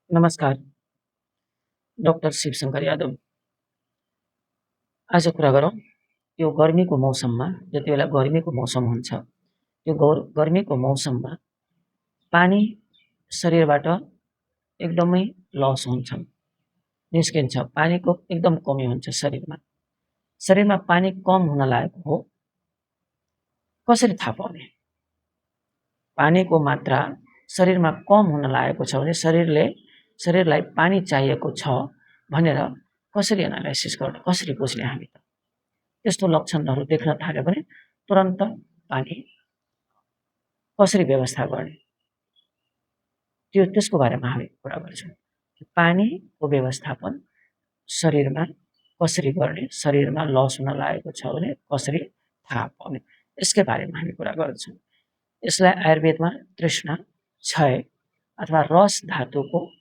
नमस्कार, डॉक्टर शिवशंकर यादव। आज कुरा गरौँ यो गर्मीको मौसममा जति बेला गर्मीको मौसम हुन्छ, त्यो गर्मीको मौसममा पानी शरीरबाट एकदमै लस हुन्छ, निस्किन्छ। पानीको एकदम कमी हुन्छ शरीरमा। शरीरमा पानी कम हुन लागेको हो, कसरी थाहा पाउने? पानीको मात्रा शरीरमा कम हुन लागेको छ भने शरीरलाई पानी चाहिएको छ भनेर कसरी एनालाइसिस गर्ने, कसरी बुझ्ने हामी त? त्यस्तो लक्षणहरू देख्न थाल्यो भने तुरन्त पानी कसरी व्यवस्था गर्ने त्यसको बारेमा हामी कुरा गर्छौँ। पानीको व्यवस्थापन शरीरमा कसरी गर्ने, शरीरमा लस हुन लागेको छ भने कसरी थाहा पाउने, यसकै बारेमा हामी कुरा गर्छौँ। यसलाई आयुर्वेदमा तृष्णा क्षय अथवा रस धातुको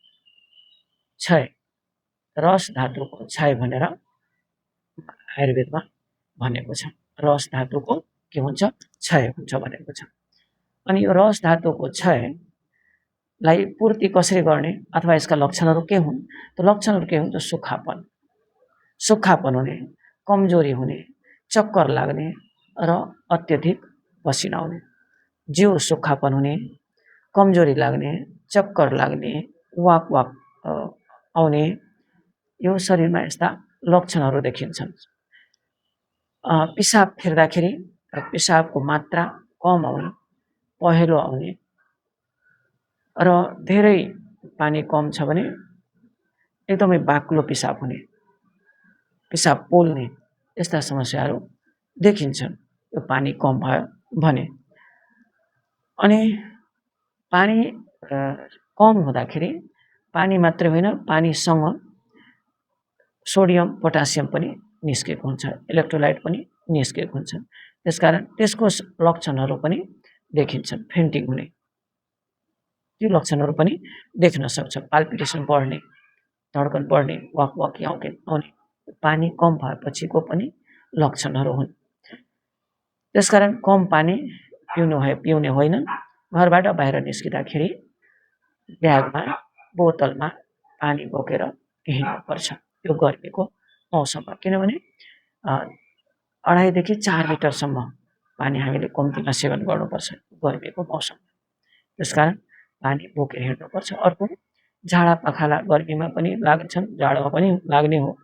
क्षय भनेर आयुर्वेदमा भनेको छ। रस धातुको के हुन्छ? क्षय हुन्छ भनेको छ। अनि यो रस धातुको क्षयलाई पूर्ति कसरी गर्ने अथवा यसका लक्षणहरू के हुन्? त लक्षणहरू के हुन्छ? सुक्खापन हुने, कमजोरी हुने, चक्कर लाग्ने र अत्यधिक पसिना आउने। जिउ सुक्खापन हुने, कमजोरी लाग्ने, चक्कर लाग्ने, वाक आउने, यो शरीरमा यस्ता लक्षणहरू देखिन्छन्। पिसाब फेर्दाखेरि पिसाबको मात्रा कम आउने, पहेँलो आउने र धेरै पानी कम छ भने एकदमै बाक्लो पिसाब हुने, पिसाब पोल्ने, यस्ता समस्याहरू देखिन्छन् यो पानी कम भयो भने। अनि पानी कम हुँदाखेरि पानी मात्रै होइन, पानीसँग सोडियम पोटासियम पनि निस्केको हुन्छ, इलेक्ट्रोलाइट पनि निस्केको हुन्छ। त्यसकारण त्यसको लक्षणहरू पनि देखिन्छन्। फेन्टिङ हुने, त्यो लक्षणहरू पनि देख्न सक्छ। पाल्पिटेसन बढ्ने, धड्कन बढ्ने, वाक आउने, पानी कम भएपछिको पनि लक्षणहरू हुन्। त्यसकारण कम पानी पिउने होइन। घरबाट बाहिर निस्किँदाखेरि ब्यागमा, बोतलमा पानी बोकेर हिँड्नुपर्छ यो गर्मीको मौसममा। किनभने 2.5 देखि 4 लिटरसम्म पानी हामीले कम्तीमा सेवन गर्नुपर्छ गर्मीको मौसममा। त्यसकारण पानी बोकेर हिँड्नुपर्छ। अर्को, झाडा पखाला गर्मीमा पनि लाग्छन्, जाडोमा पनि लाग्ने हो।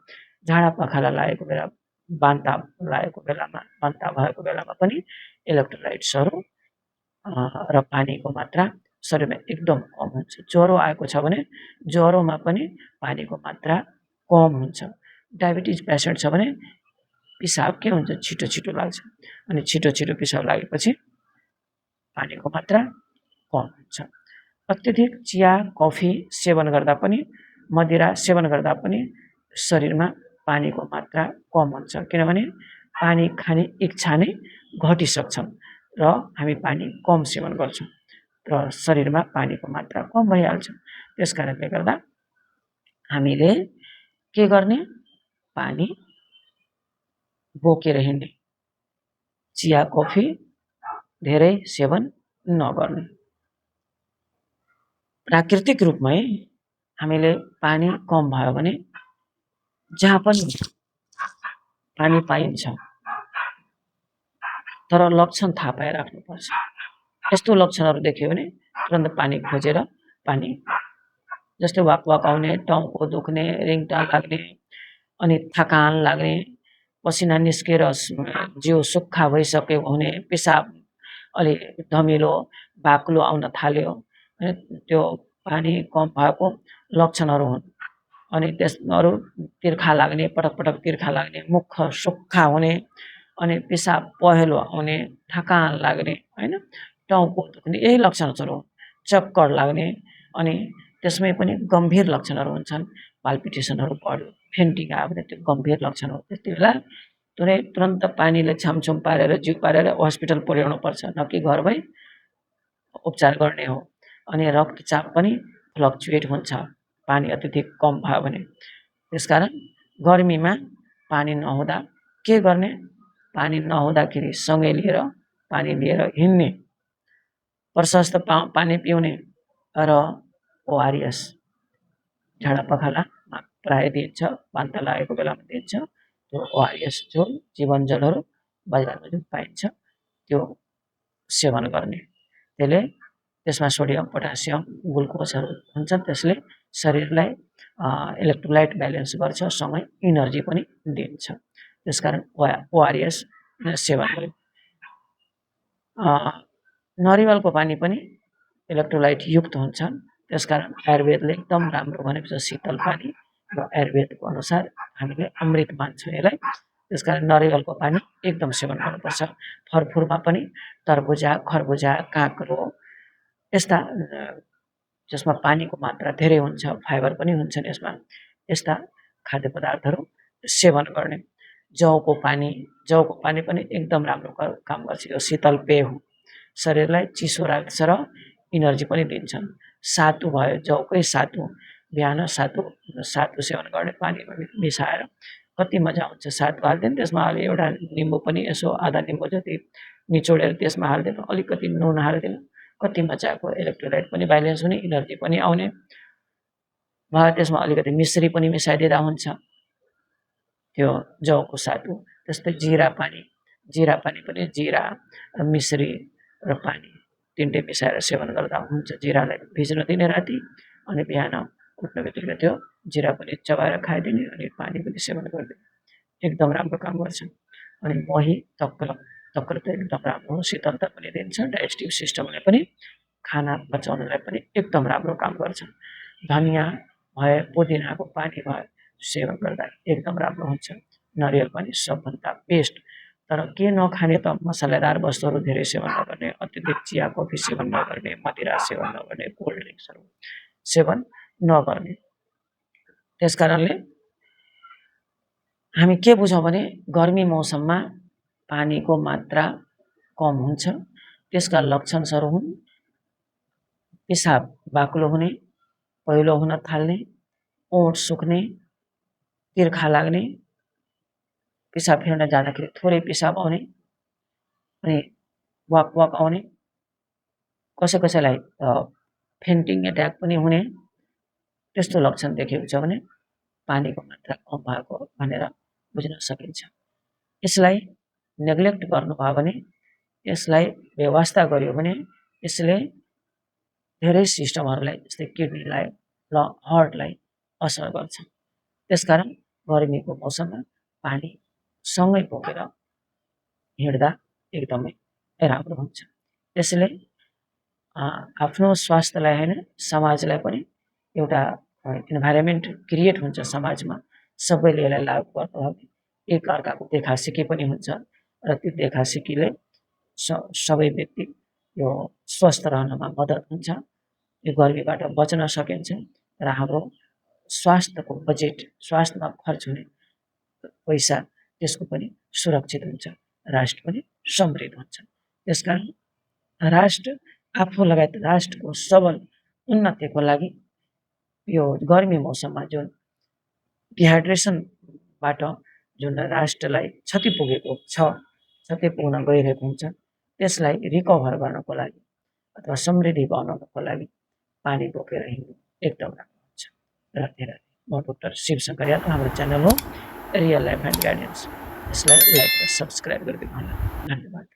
झाडा पखाला लागेको बेला, बान्ता भएको बेलामा पनि इलेक्ट्रोलाइट्सहरू र पानीको मात्रा शरीरमा एकदम कम हुन्छ। ज्वरो आएको छ भने ज्वरोमा पनि पानीको मात्रा कम हुन्छ। डायबिटिज पेसेन्ट छ भने पिसाब के हुन्छ? छिटो लाग्छ। अनि छिटो पिसाब लागेपछि पानीको मात्रा कम हुन्छ। अत्यधिक चिया, कफी सेवन गर्दा पनि, मदिरा सेवन गर्दा पनि शरीरमा पानीको मात्रा कम हुन्छ। किनभने पानी खाने इच्छा नै घटिसक्छन् र हामी पानी कम सेवन गर्छौँ र शरीरमा पानीको मात्रा कम भइहाल्छ। त्यस कारणले गर्दा हामीले के गर्ने? पानी बोकेर हिँड्ने, चिया कफी धेरै सेवन नगर्ने। प्राकृतिक रूपमै हामीले पानी कम भयो भने जहाँ पनि पानी पाइन्छ, तर लक्षण थाहा पाइराख्नुपर्छ। यस्तो लक्षणहरू देख्यो भने तुरन्त पानी खोजेर पानी, जस्तै वाक आउने, टाउको दुख्ने, रिङ्टा लाग्ने, अनि थकान लाग्ने, पसिना निस्केर जिउ सुक्खा भइसक्यो हुने, पिसाब अलि धमिलो बाक्लो आउन थाल्यो, त्यो पानी कम भएको लक्षणहरू हुन्। अनि अरू तिर्खा लाग्ने, पटक तिर्खा लाग्ने, मुख सुक्खा हुने, अनि पिसाब पहेँलो आउने, थकान लाग्ने, होइन, टाउको दुख्ने, यही लक्षणहरू हुन्। चक्कर लाग्ने, अनि त्यसमै पनि गम्भीर लक्षणहरू हुन्छन्। पाल्पिटेसनहरू बढ्यो, फेन्टिङ आयो भने त्यो गम्भीर लक्षण हो। त्यति बेला तुरन्त पानीले छामछुम पारेर जिउ पारेर हस्पिटल पुर्याउनुपर्छ, न कि घरमै उपचार गर्ने हो। अनि रक्तचाप पनि फ्लक्चुएट हुन्छ पानी अत्यधिक कम भयो भने। त्यसकारण गर्मीमा पानी नहुँदा के गर्ने? पानी नहुँदाखेरि सँगै लिएर पानी लिएर हिँड्ने, प्रशस्त पानी पिउने र ओआरएस झाडा पखालामा प्राय दिइन्छ, बान्ता लागेको बेलामा दिइन्छ। त्यो ओआरएस जो जीवन जलहरू बजारमा जुन पाइन्छ त्यो सेवन गर्ने। त्यसमा सोडियम, पोटासियम, ग्लुकोजहरू हुन्छन्। त्यसले शरीरलाई इलेक्ट्रोलाइट ब्यालेन्स गर्छ, सँगै इनर्जी पनि दिन्छ। त्यसकारण ओआरएस सेवन गर्यो। नरिवलको पानी पनि इलेक्ट्रोलाइट युक्त हुन्छ। त्यसकारण आयुर्वेदले एकदम राम्रो भनेको छ शीतल पानी, र आयुर्वेदको अनुसार हामीले अमृत मान्छौँ यसलाई। त्यसकारण नरिवलको पानी एकदम सेवन गर्नुपर्छ। फलफुलमा पनि तरबुजा, खरबुजा, काँक्रो यस्ता जसमा पानीको मात्रा धेरै हुन्छ, फाइबर पनि हुन्छन् यसमा, यस्ता खाद्य पदार्थहरू सेवन गर्ने। जौको पानी पनि एकदम राम्रो काम गर्छ। यो शीतल पेय हो, शरीरलाई चिसो राख्छ र इनर्जी पनि दिन्छन्। सातु भयो, जौकै सातु, बिहान सातु सेवन गर्ने पानीमा मिसाएर कति मजा हुन्छ। सातु हालिदिनु, त्यसमा अलि एउटा निम्बु पनि यसो आधा निम्बु जति निचोडेर त्यसमा हालिदिनु, अलिकति नुन हालिदिनु, कति मजाको इलेक्ट्रोलाइट पनि ब्यालेन्स हुने, इनर्जी पनि आउने। त्यसमा अलिकति मिश्री पनि मिसाइदिँदा हुन्छ, त्यो जौको सातु। त्यस्तै जिरा पानी पनि जिरा, मिश्री र पानी तिनटै मिसाएर सेवन गर्दा हुन्छ। जिरालाई भिज्न दिने राति, अनि बिहान उठ्न बित्तिकै त्यो जिरा पनि चबाएर खाइदिने, अनि पानी पनि सेवन गरिदिने, एकदम राम्रो काम गर्छ। अनि मही, तक्र त एकदम राम्रो हो, शीतलता पनि दिन्छ, डाइजेस्टिभ सिस्टमलाई पनि, खाना पचाउनलाई पनि एकदम राम्रो काम गर्छ। धनियाँ भए, पुदिनाको पानी भए, सेवन गर्दा एकदम राम्रो हुन्छ। नरिवल पानी सबभन्दा बेस्ट। तर के नखाने त, मसलादार वस्तुहरू धेरै सेवन नगर्ने, अत्यधिक चिया कफी सेवन नगर्ने, मदिरा सेवन नगर्ने, कोल्ड ड्रिङ्क्सहरू सेवन नगर्ने। त्यस कारणले हामी के बुझौँ भने गर्मी मौसममा पानीको मात्रा कम हुन्छ। त्यसका लक्षणहरू हुन् पिसाब बाक्लो हुने, पहिलो हुन थाल्ने, ओठ सुक्ने, तिर्खा लाग्ने, पिसाब फेर्न जाँदाखेरि थोरै पिसाब आउने, अनि वाक आउने, कसैलाई फेन्टिङ एट्याक पनि हुने। त्यस्तो लक्षण देखेको छ भने पानीको मात्रा कम भएको भनेर बुझ्न सकिन्छ। यसलाई नेग्लेक्ट गर्नुभयो भने, यसलाई व्यवस्था गर्यो भने यसले धेरै सिस्टमहरूलाई, जस्तै किडनीलाई र हार्टलाई असर गर्छ। त्यसकारण गर्मीको मौसममा पानी सँगै बोकेर हिँड्दा एकदमै राम्रो हुन्छ। त्यसले आफ्नो स्वास्थ्यलाई होइन, समाजलाई पनि एउटा इन्भाइरोमेन्ट क्रिएट हुन्छ समाजमा। सबैले यसलाई लागु गर्नुभयो भने एक अर्काको देखासिकी पनि हुन्छ, र त्यो देखासिकीले सबै व्यक्ति यो स्वस्थ रहनमा मद्दत हुन्छ। यो गर्मीबाट बच्न सकिन्छ, र हाम्रो स्वास्थ्यको बजेट, स्वास्थ्यमा खर्च हुने पैसा, त्यसको पनि सुरक्षित हुन्छ, राष्ट्र पनि समृद्ध हुन्छ। त्यसकारण राष्ट्र आफू लगायत राष्ट्रको सबल उन्नतिको लागि यो गर्मी मौसममा जुन डिहाइड्रेसनबाट जुन राष्ट्रलाई क्षति पुग्न गइरहेको हुन्छ, त्यसलाई रिकभर गर्नको लागि अथवा समृद्धि बनाउनको लागि पानी बोकेर हिँड्नु एकदम राम्रो हुन्छ। र धेरै म डाक्टर शिवशङ्कर यादव, हाम्रो च्यानल हो रियल लाइफ एन्ड गाइडेन्स। यसलाई लाइक र सब्सक्राइब गरिदिनु होला। धन्यवाद।